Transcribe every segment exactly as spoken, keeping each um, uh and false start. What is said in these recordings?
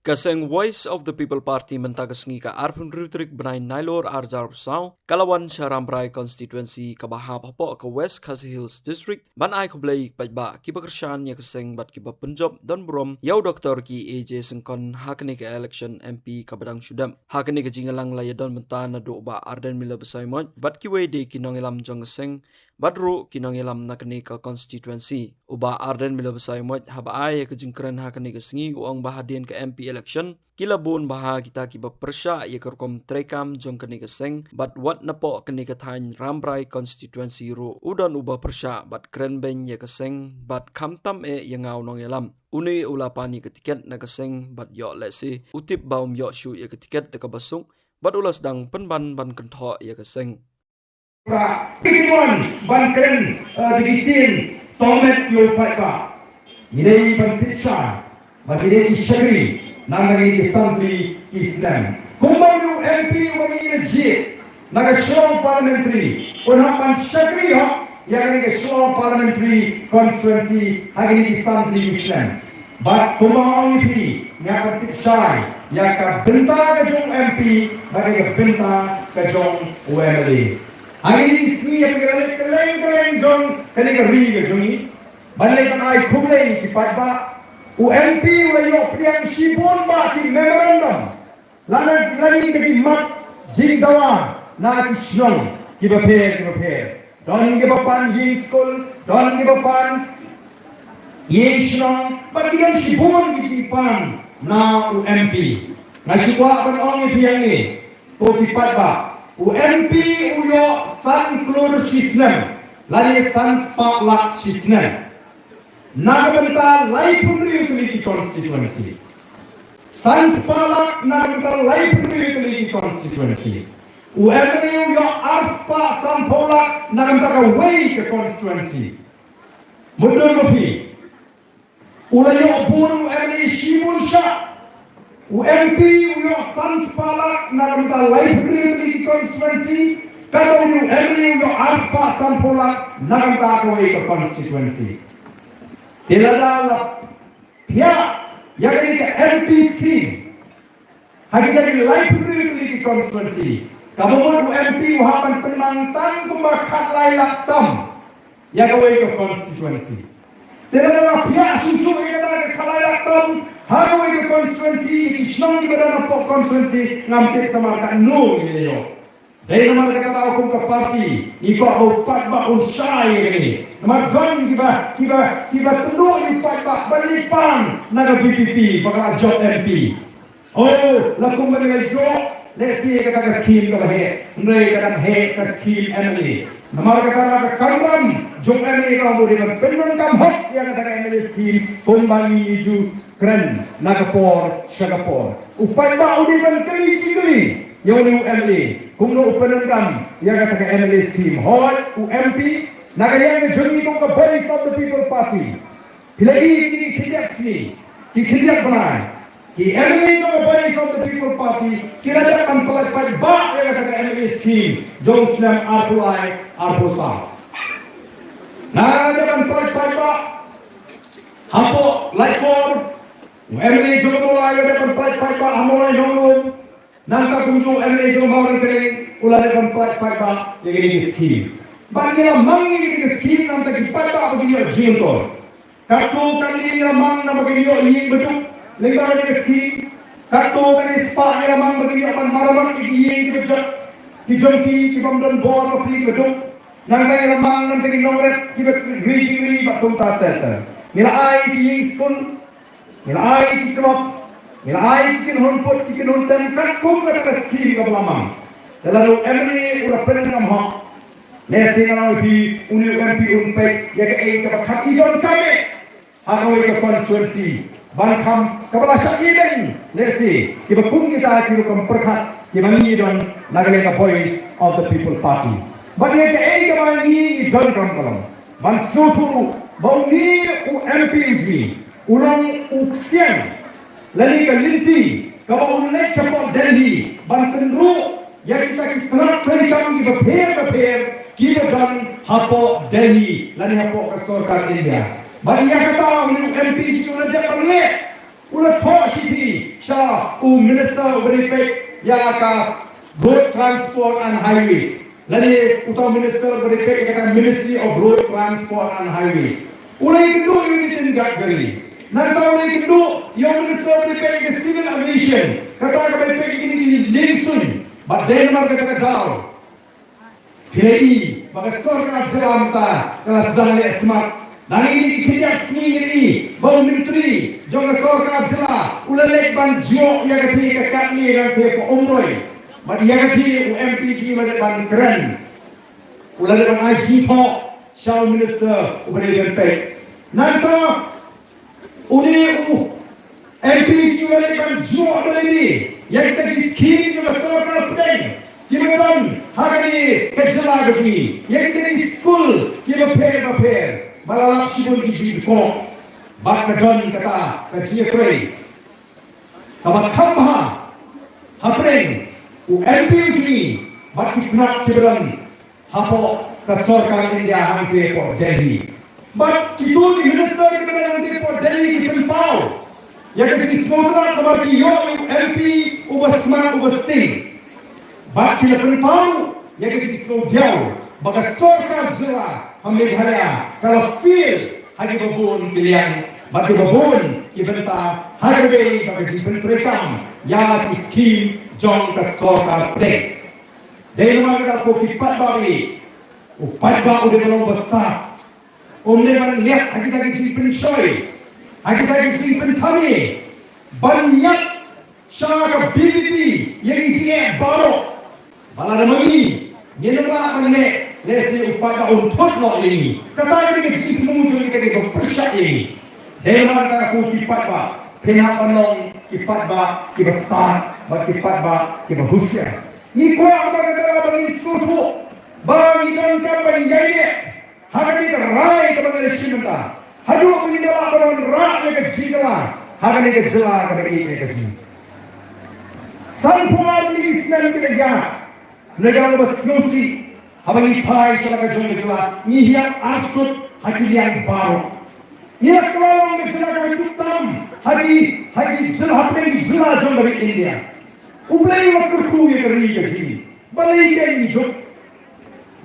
Ka seng Voice of the People Party mynta ka sngi ka arphew hynriew tarik bnai Nailur arhajar arphew saw ka la wan sha Rambrai constituency kaba hap hapoh ka West Khasi Hills District ban ai khublei ïa ki paidbah kiba kyrshan ïa ka seng bad kiba pynjop don burom ïa u Doctor K A J Syngkon ha kane ka election M P kaba dang shu dep. Ha kane ka jingïalang la ïadon bynta naduh u Bah Ardent Miller Basaiawmoit bad kiwei de ki nongïalam jong ka seng bad ruh ki nongïalam na kane ka constituency. U Bah Ardent Miller Basaiawmoit haba ai ïa ka jingkren ha kane ka sngi u ong ba hadien ka M P election ki la bun bha kita kiba pyrshah ïa ka rukom treikam jong kane ka seng bad wat napoh kane ka thaiñ Rambrai constituency ruh u don uba pyrshah bad kren beiñ ïa ka seng bad khamtam eh ïa nga u nongïalam. Une u la pan ïa ka tiket na ka seng bad ïoh lehse u tip ba um ïoh shuh ïa ka tiket da kaba suk bad u la sdang pynban ban kynthoh ïa ka seng. Pra, ki wan ban kren, eh, da ki ktien tong met ïa u paidbah. Ngi dei ban pynshai ba ngi dei ki shakri na kine ki san tylli ki snem. Kumba u M P uba ngi la jied na ka Shillong Parliamentary un hap ban shakri hok ïa kane ka Shillong Parliamentary Constituency ha kine ki san tylli ki snem. Bad kumba ong ïa phi, nga pynshai ïa ka bynta ka jong u M P bad ïa ka bynta ka jong u M L A. Ha kine ki sngi ïa phi, ka la leit kylleng kylleng jong kane ka ri ka jong ngi ban leit ban ai khublei ïa ki paidbah. U M P u la ïoh pdiang shibun bah ki memorandum, lane, lane ka jingmap jingdawa na ki shnong kiba pher kiba pher. Don kiba pan ïing skul, don kiba pan ïing shnong, bad ki don shibun ki jingpan na u M P. Nga shu kwah ban ong ïa phi hangne, ko ki paidbah, u M P u ïoh san klur shi snem lane san spah lak shi snem na ka bynta laiphew hynriew tylli ki constituency. San spah lak na ka bynta laiphew hynriew tylli ki constituency. U M L A u ïoh ar spah sanphew lak na ka bynta kawei ka constituency. Mutdur ma phi, u la ïoh bun u M L A shibun shah. U M P u ïoh san spah lak na ka bynta laiphew hynriew tylli ki constituency, katba u M L A u ïoh ar spah sanphew lak na ka bynta kawei ka constituency. Te lada la phiah ïa kane ka M P scheme ha kita ki laiphew hynriew tylli ki constituency, kaba mut u M P u hap ban pynmang tang kumba khatlai lak tam ïa kawei ka constituency. Te lada la phiah shuh shuh ïa kata ka khatlai lak tam ha kawei ka constituency, ïa ki shnong kiba don hapoh constituency, ngam tip samar katno ngin ïoh. Dei namar kata ka daw kum ka party ngi kwah ba u paidbah un shai ïa kane. Namar don kiba, kiba, kiba tynduh ïa u paidbah ban leit pan na ka V P P ba ka la jop M P. Oh, la kumba ngi la ïoh lehse kata ka scheme kaba heh, hynrei ka dang heh ka scheme M L A. Namar kata ka kamram jong M L A ka long ba u dei ban pyndonkam hok ïa kata ka M L A scheme kumba ngi ju kren na ka por sha ka por. U paidbah u dei ban kylli jingkylli ïa une u M L A kumno u pyndonkam ïa kata ka M L A scheme. Hooid, u M P na ka liang ka jong ngi kum ka Voice of the People Party, phi la i kine ki khyndiat sngi, ki khyndiat bnai, ki M L A jong ka Voice of the People Party ki la dep ban pyllait paidbah ïa kata ka M L A scheme jong u snem arphew lai arphew saw. Na ka dep ban pyllait paidbah hapoh Laitkor, u M L A jong ka Mawlai u la dep ban pyllait paidbah ha Mawlai Nonglum. Nangta kumjuh u M L A jong ka Mawryngkneng u la dep ban pyllait paidbah ïa kine ki scheme. Bad ngi la mang ïa kine ki scheme na ka bynta ki paidbah ba kin ïoh jingmyntoi. Katto katne ngi la mang na ba kin ïoh ïing ba duk lyngba kane ka scheme. Katto katne spah ngi la mang ba kin ïoh ban maramot ïa ki ïing kiba jot ki jong ki, ki bym don bor ba plie kiba duk. Nangta ngi la mang na ka bynta ki nongrep kiba ri jingri bad kumta ter ter. Ngi la ai ki ïing skul, ngi la ai ki club, ngi la ai ki kynhun put ki kynhun tem katkum kata ka scheme kaba la mang. Te lada u M L A u la pyndonkam hok, lehse nga la ong ïa phi, une u M P un peit ïa kaei kaba kham i donkam eh ha kawei ka constituency ban kham kaba la shah ïeng, lehse kiba kum kita ki rukom pyrkhat kiba ngi don na ka liang ka Voice of the People Party. Bad ïa kaei kaba ngi ngi donkam ka long ban sngewthuh ruh ba une u M P u jong ngi u long u ksiang lane ka lynti kaba un leit shapoh Delhi ban kynruh ïa kita ki tnat treikam kiba pher bapher kiba don hapoh Delhi lane hapoh ka sorkar India. Bad ïa kata une u M P jong ngi u la dep ban leh U la thoh shithi sha u minister uba dei peit ïa ka Road Transport and Highways, lane uta u minister uba dei peit ïa ka Ministry of Road Transport and Highways. U la ïakynduh ïa u Nitin Gadkari. Nangta u la ïakynduh ïa u minister uba dei peit ïa ka Civil Aviation, kata kaba dei peit ïa kine ki liengsuiñ. Bad dei namar kata ka daw, phi la i ba ka sorkar jylla mynta ka la sdang leh smat. Dang ine ki khyndiat sngi ngi la i ba u myntri jong ka sorkar jylla u la leit ban jngoh ïa ka thie ka katne, ka thie ka Umroi. Bad ïa ka thie u M P jong ngi u la dep ban kren, u la dep ban ai jingthoh sha u minister uba dei ban peit. Nangta une u M P jong ngi u la leit ban jngoh da lade ïa kita ki skhim jong ka sorkar pdeng kiba don ha kane ka jylla ka jong ngi, ïa kita ki skul kiba pher bapher. Ba la lap shibun ki jingkoh. Bad ka don kata ka jingïatrei kaba kham bha hapdeng u M P u jong ngi bad ki tnat kiba don hapoh ka sorkar India hangtei hapoh Delhi. Bad kito ki minister kiba don hangtei hapoh Delhi ki pynpaw ïa ka jingsngewtynnat namar ki ïoh ïa u M P uba smat, uba sting. Bad ki la pynpaw ïa ka jingsngewdiaw ba ka sorkar jylla ha Meghalaya ka la fail ha kiba bun ki liang bad kiba bun ki bynta ha kaba ïadei bad ka jingpyntreikam ïa ki skhim jong ka sorkar pdeng. Dei namar kata ko ki paidbah, u paidbah u dei ban long uba stad. Um dei ban leh ha kita ki jingpynshoi, ha kita ki jingpynthame, ban ñiad sha ka V P P ïa ki jingeh baroh. Ba lada ma ngi ngim lah ban leh, lehse u paidbah un thut noh ïa ngi. Kata ka dei ka jingthmu jong kita kiba pyrshah ïa ngi. Dei namar kata ko ki paidbah, phin hap ban long ki paidbah kiba stad bad ki paidbah kiba husiar. Ngi kwah ba ka dei ba ngin sngewthuh ba ngi donkam ban ïaineh ha kane ka rai kaba ngi la shim mynta haduh ba ngin da lah ban wanrah ïa ka jingkylla ha kane ka jylla kaba ïeit ïa ka jong ngi. Sanphew ar tylli ki snem ki la ïaid, ngi la dang ba sngewsih haba ngi phai sha la ka jong ka jylla, ngi hiar arsut ha ki liang baroh. Ngi la kylla long ka jylla kaba duk tam ha ki, ha ki jylla, hapdeng ki jylla jong ka ri India. U Blei u la kyrkhu ïa ka ri ka jong ngi. Balei kein ngi juk?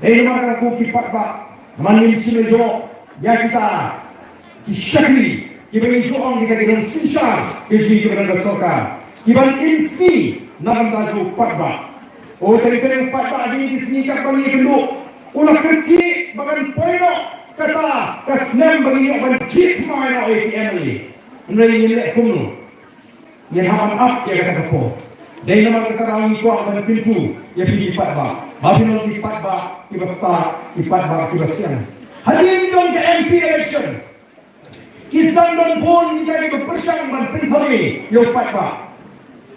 Dei namar kata ko ki paidbah, namar ngim shym la ïoh ïa kita ki shakri kiba ngi ju ong kita ki nongsynshar ki jong ngi kiba don ka sorkar, kiban im sngi na ka bynta jong u paidbah. O tang tang u paidbah ha kine ki sngi katba ngi ïakynduh u la kyrkieh ba kan poi noh kata ka snem ba ngin ïoh ban jied thymmai noh ïa ki M L A. Hynrei ngin leh kumno? Ngin hap ban ap ïa kata ka por. Dei namar kata ngi kwah ban kyntu ïa phi ki paidbah ba phin long ki paidbah kiba stad, ki paidbah kiba siang. Hadien jong ka M P election ki sdang don bun kita kiba pyrshang ban pynthame ïa u paidbah.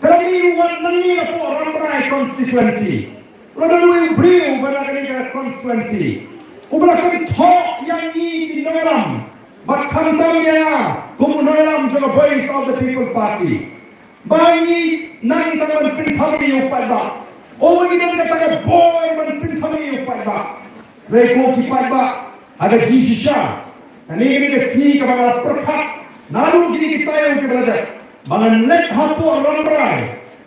Ka la mih ruh wat nangne napoh Rambrai constituency. La don uwei u briew uba na kane ka constituency uba la kynthoh ïa ngi ki nongïalam bad khamtam ïa nga kum u nongïalam jong ka Voice of the People Party ba ngi nang tang ban pynthame ïa u paidbah. O ba ngi don kata ka bor ban pynthame ïa u paidbah. Hynrei ko ki paidbah, ha ka jingshisha, kane ka dei ka sngi kaba nga la pyrkhat naduh kine ki taïew kiba la dep ba ngan leit hapoh Rambrai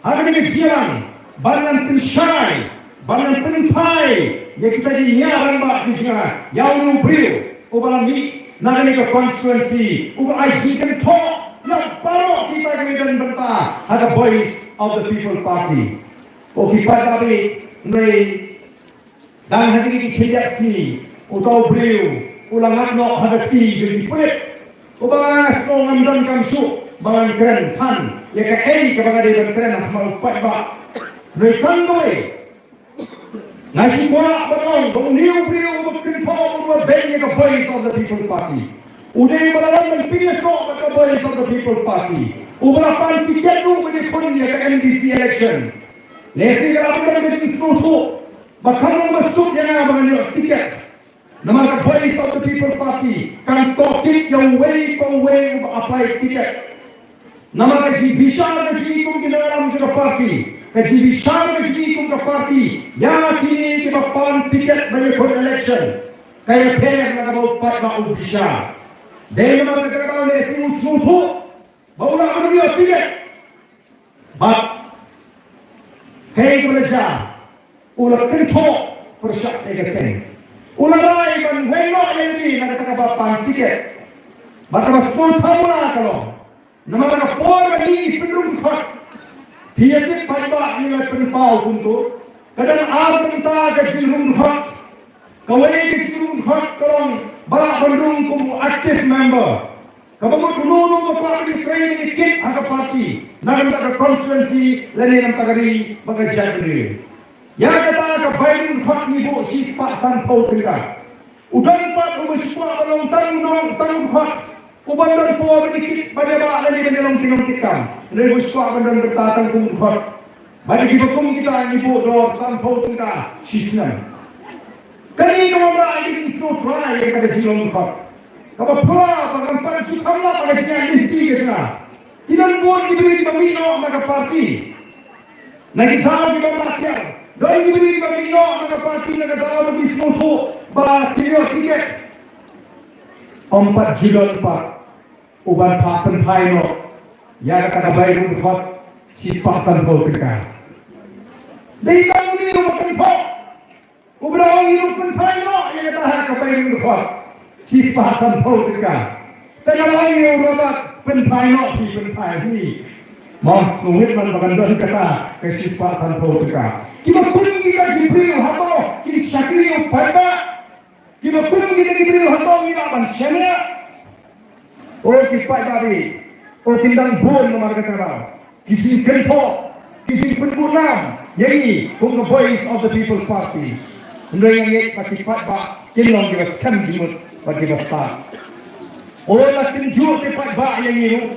ha kane ka jingïalang ban ngan pynshai, ban ngan pynphai ïa kita ki nia rangbah ki jong nga, ïa une u briew uba la mih na kane ka constituency uba ai jingkynthoh ïa baroh kita kiba don bynta ha ka Voice of the People Party. Ko ki paidbah, hynrei dang ha kine ki khyndiat sngi uta u briew u la ngat noh ha ka kti jong ki pulit. Uba nga sngew ngam donkam shuh ba ngan kren than ïa kaei kaba nga dei ban kren ha khmat u paidbah. Hynrei tang kawei nga shu kwah ban ong ba une u briew uba kynthoh, uba beiñ ïa ka Voice of the People Party, u dei uba la wan ban pynïasoh bad ka Voice of the People Party, uba la pan tiket ruh ban ïakhun ïa ka M D C election. Lehse ka la pyndem ka jingsngewthuh ba kam long ba suk ïa nga ba ngan ïoh tiket. Namar ka Voice of the People Party kan tohkit ïa uwei pa uwei uba apply tiket. Namar ka jingbishar ka jong ngi kum ki nongïalam jong ka party, ka jingbishar ka jong ngi kum ka party ïa kine kiba pan tiket ban ïakhun election ka ïapher na kaba u paidbah u bishar. Dei namar kata ka daw lehse u sngewthuh ba u lah ban ïoh tiket. Bad kaei kaba la jia, u la kynthoh pyrshah ïa ka seng. U la rai ban weng noh ïa lade na kata kaba pan tiket. Bad kaba sngewthuh mo la ka long, namar ka por ba ngi pynrung dkhot, phi ïa tip paidbah, ngi la pynpaw kumto. Ka don ar bynta ka jingrung dkhot. Kawei ka jingrung dkhot ka long ba lah ban rung kum u active member. Kaba mut uno uno ba kwah ban ïatrei ban ïakit ha ka party na ka bynta ka constituency lane na ka bynta ka ri bad ka jaitbynriew. Ïa kata ka bai rung dkhot ngi buh shispah sanphew tyngka. U don pat uba shu kwah ban long tang u nong, tang u dkhot, uban don por ban ïakit, ban ïabah lane ban ïalong shnong kitkam. Hynrei uba shu kwah ban don bynta tang kum u dkhot. Bad ïa kiba kum kita ngi buh dor sanphew tyngka shi snem. Kane ka wanrah ïa ka jingsngewthuh ïa kata ka jinglong dkhot. Kaba phylla ba ngam pat ju kham lap ha ka jingïaid lynti ka jong nga. Ki don bun ki briew kiba mih noh na ka party na ki daw kiba ym lah tiar. Don ki briew kiba mih noh na ka party na ka daw ba ki sngewthuh ba kin ïoh tiket. Ym pat ju don pat uban phah pynphai noh ïa kata ka bai rung dkhot shispah sanphew tyngka. Dei tang une uba kynthoh, uba ong ïa u pynphai noh ïa kata ha ka bai rung dkhot shispah sanphew tyngka. Te nga ong ïa u Robert, pynphai noh phi, pynphai hi. Mo, sngewbha man ba kan don kata ka shispah sanphew tyngka. Kiba kum kita ki briew hato kin shakri ïa u paidbah? Kiba kum kita ki briew hato ngi lah ban shaniah? O ki paidbah, o kin dang bun namar kata ka daw ki jingkynthoh, ki jingpynbud nam ïa ngi kum ka Voice of the People Party. Hynrei nga ngeit ba ki paidbah kin long kiba skhem jingmut bad kiba stad. O la kynjuh ki paidbah ïa ngi ruh.